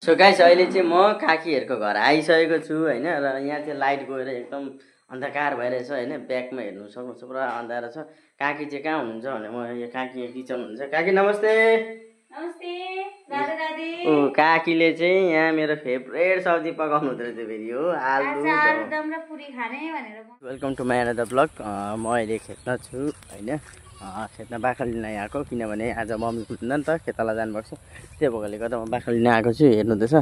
so guys अहिले चाहिँ म काकीहरूको घर आइसकेको छु हैन र यहाँ चाहिँ लाइट गएर एकदम अन्धकार भइरहेछ हैन ब्याकमा हेर्नु सक्नुहुन्छ पुरा अन्धारो छ काकी चाहिँ कहाँ हुनुहुन्छ भने म यो काकी किचन हुनुहुन्छ काकी नमस्ते नमस्ते राधे राधे ओ काकीले चाहिँ यहाँ मेरो फेभरेट सब्जी पकाउनु हुँदै रहेछ फेरि हो आलुदम र पुरी खाने भनेर welcome to my another blog म अहिले खेतमा छु हैन खेतमा बाख्रा लिन आएको किनभने आज मम्मी कुट्दैन नि त खेतला जानुपर्छ त्यो भएकोले गर्दा म बाख्रा लिन आएको छु हेर्नुहुँदैछ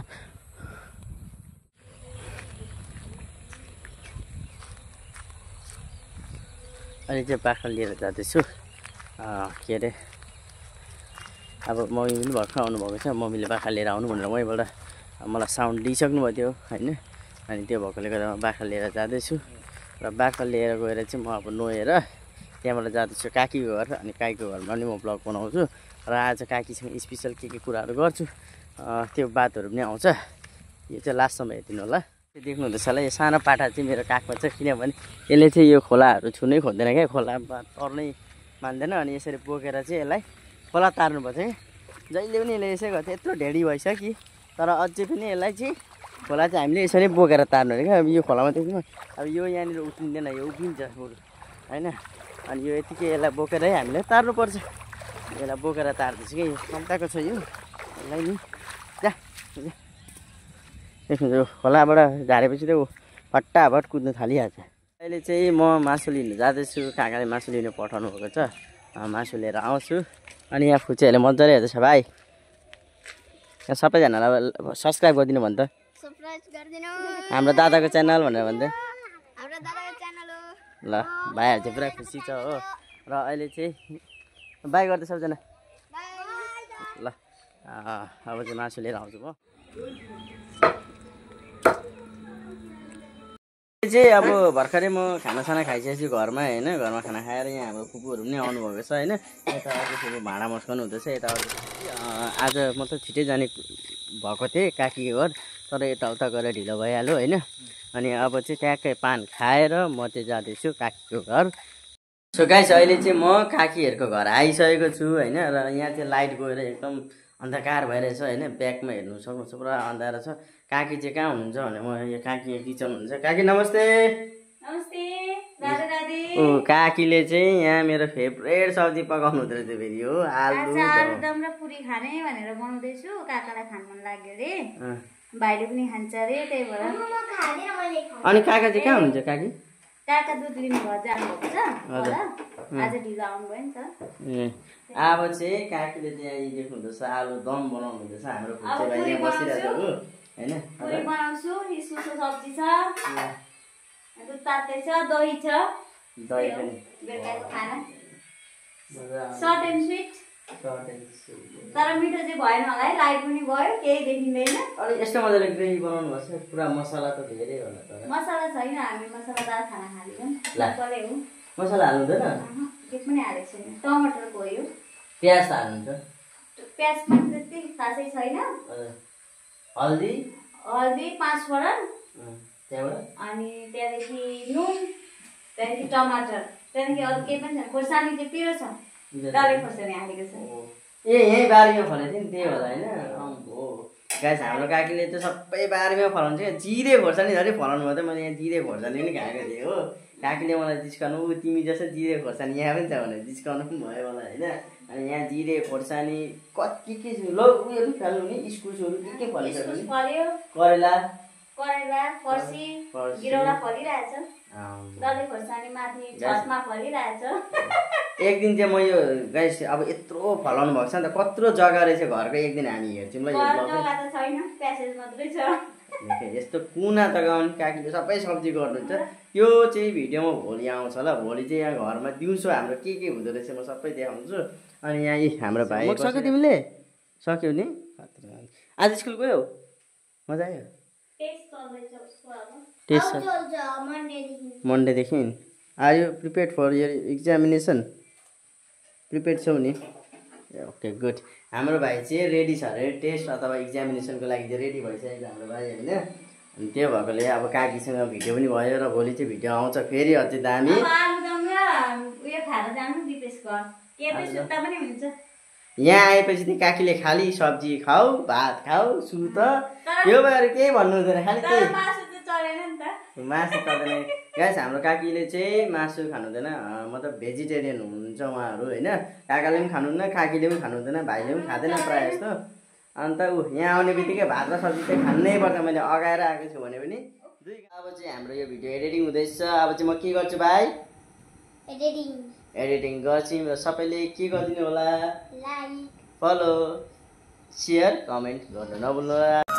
अहिले चाहिँ बाख्रा लिएर जाँदैछु के अरे अब मम्मी पनि भर्खर आउनुभएको छ मम्मीले बाख्रा लिएर आउनु भनेर वहीँबाट मलाई साउन्ड दिइसक्नु भयो थियो होइन अनि त्यो भएकोले गर्दा म बाख्रा लिएर जाँदैछु र बाख्रा लिएर गएर चाहिँ म अब नुहाएर त्यहाँबाट जाँदैछु काकीको घर अनि काकीको घरमा पनि म ब्लग बनाउँछु र आज काकीसँग स्पेसल के कुराहरू गर्छु त्यो बातहरू पनि आउँछ यो चाहिँ लास्टसम्म हेरिदिनु होला देख्नुहुँदैछ होला यो सानो पाठा चाहिँ मेरो काखमा छ किनभने यसले चाहिँ यो खोलाहरू छुनै खोज्दैन क्या खोलामा तर्नै मान्दैन अनि यसरी बोकेर चाहिँ यसलाई खोला तार्नुपर्छ कि जहिले पनि यसले यसै गर्छ यत्रो ढेडी भइसक्यो कि तर अझै पनि यसलाई चाहिँ खोला चाहिँ हामीले यसरी बोकेर तार्नु अरे क्या अब यो खोलामा देख्नु अब यो यहाँनिर उफ्रिँदैन यो उफ्रिन्छ होइन अनि यो यतिकै यसलाई बोकेरै हामीले तार्नुपर्छ यसलाई बोकेर तार्दैछु कि कम्ताको छ यो यसलाई नि जा देख्नु यो खोलाबाट झारेपछि त ऊ फट्टाफट कुद्नु थालिहाल्छ अहिले चाहिँ म मासु लिनु जाँदैछु काकाले मासु लिनु पठाउनु भएको छ मासु लिएर आउँछु अनि यहाँ फुच्चेहरूले मजाले हेर्दैछ भाइ यहाँ सबैजनालाई सब्सक्राइब गरिदिनु भन्छ हाम्रो दादाको च्यानल भनेर भन्दै ल भाइहरू चाहिँ पुरा खुसी छ हो र अहिले चाहिँ बाई गर्दै सबजना ल अब चाहिँ मासु लिएर आउँछु म चाहिँ अब भर्खरै म खानासाना खाइसकेपछि घरमा होइन घरमा खाना खाएर यहाँ हाम्रो कुकुरहरू पनि आउनुभएको छ होइन यता अझै भाँडा मस्काउनु हुँदैछ यता आज म त छिटै जाने भएको थिएँ काकीको घर तर यताउता गएर ढिलो भइहाल्यो होइन अनि अब चाहिँ ट्याक्कै पान खाएर म चाहिँ जाँदैछु काकीको घर सो गाइस अहिले चाहिँ म काकीहरूको घर आइसकेको छु होइन र यहाँ चाहिँ लाइट गएर एकदम अन्धकार भइरहेछ होइन ब्याकमा हेर्नु सक्नुहुन्छ पुरा अन्धारो छ काकी चाहिँ कहाँ हुनुहुन्छ भने म यो काकी किचन हुनुहुन्छ काकी नमस्ते नमस्ते राधे राधे ओ काकीले चाहिँ यहाँ मेरो फेभरेट सब्जी पकाउनु हुँदै रहेछ फेरि हो आलुदम र पुरी खाने भनेर बनाउँदैछु काकालाई खान मन लाग्यो अरे भाइले पनि खान्छ अरे त्यही भएर अनि काका चाहिँ कहाँ हुनुहुन्छ काकी काका दुध लिनु घर जानुभएको छ आज ढिलो आउनुभयो नि त अब चाहिँ काकीले चाहिँ यहाँ देख्नुहुँदैछ आलुदम बनाउनु हुँदैछ हाम्रो फुच्चे भाइ यहाँ बसिरहेको हो होइन पुरी बनाउँछु इस्कुसको सब्जी छ दुध तातै छ दही छ दही पनि बेलुकाको खाना सर्ट एन्ड स्विट तर मिठो चाहिँ भएन होला है लाइट पनि गयो केही देखिँदैन अनि यस्तो मजाले ग्रेभी बनाउनु भएको छ पुरा मसला त धेरै होला तर मसला छैन हामी मसलादार खाना खाँदैछौँ हो मसला हाल्नु हुँदैन केही पनि हालेको छैन टमाटर गयो प्याज त हाल्नुहुन्छ प्याज पनि त्यति खासै छैन हल्दी 5 फरन त्यहाँबाट अनि त्यहाँदेखि नुन त्यहाँदेखि टमाटर त्यहाँदेखि अरू केही पनि छैन खोर्सानी चाहिँ पिरो छ डल्ले खोर्सानी हालेको छ ए यहीँ बारीमा फलेको थियो नि त्यही होला होइन हो गाइस हाम्रो काकीले त सबै बारीमा फलाउँछ क्या जिरे खोर्सानी झन् फलाउनु भयो त मैले यहाँ जिरे खोर्सानी पनि खाएको थिएँ हो काकीले मलाई जिस्काउनु तिमी जस्तो जिरे खोर्सानी यहाँ पनि छ भनेर जिस्काउनु पनि भयो मलाई होइन अनि यहाँ जिरे खोर्सानी कति के ल उयोहरू फाल्नु नि इस्कुसहरू के फलिसक्यो करेला फर्सी गिरौला फलिरहेछ डल्ले खोर्सानी माथि छतमा फलिरहेछ एक दिन चाहिँ म यो गाइस अब यत्रो फलाउनु भएको छ नि त कत्रो जग्गा रहेछ घरको एक दिन हामी हेर्छौँ ल यस्तो कुना तगाउने काकीले सबै सब्जी गर्नुहुन्छ यो चाहिँ भिडियोमा भोलि आउँछ ल भोलि चाहिँ यहाँ घरमा दिउँसो हाम्रो के हुँदो रहेछ म सबै देखाउँछु अनि यहाँ हाम्रो भाइ सक्यो तिमीले सक्यौ नि आज स्कुल गयो मजा आयो टेस्ट मन्डेदेखि are you prepared for your examination prepared छौ नि ओके गुड हाम्रो भाइ चाहिँ रेडी छ अरे टेस्ट अथवा एक्जामिनेसनको लागि चाहिँ रेडी भइसकेको हाम्रो भाइ होइन अनि त्यो भएकोले अब काकीसँग भिडियो पनि भयो र भोलि चाहिँ भिडियो आउँछ फेरि अझै दामी यहाँ आएपछि चाहिँ काकीले खालि सब्जी खाऊ भात खाऊ सुत यो भएर केही भन्नु हुँदैन खालि त्यही मासु चल्दैन गाइस हाम्रो काकीले चाहिँ मासु खानु हुँदैन मतलब भेजिटेरियन हुनुहुन्छ उहाँहरू होइन काकाले पनि खानुहुन्न काकीले पनि खानु हुँदैन भाइले पनि खाँदैन प्रायः जस्तो अन्त यहाँ आउने बित्तिकै भात र सब्जी चाहिँ खानै पर्छ मैले अगाएर आएको छु भने पनि अब चाहिँ हाम्रो यो भिडियो एडिटिङ हुँदैछ अब चाहिँ म के गर्छु भाइ एडिटिङ गर्छौँ र सबैले के गरिदिनु होला लाइक फलो सेयर कमेन्ट गर्न नभुल्नु होला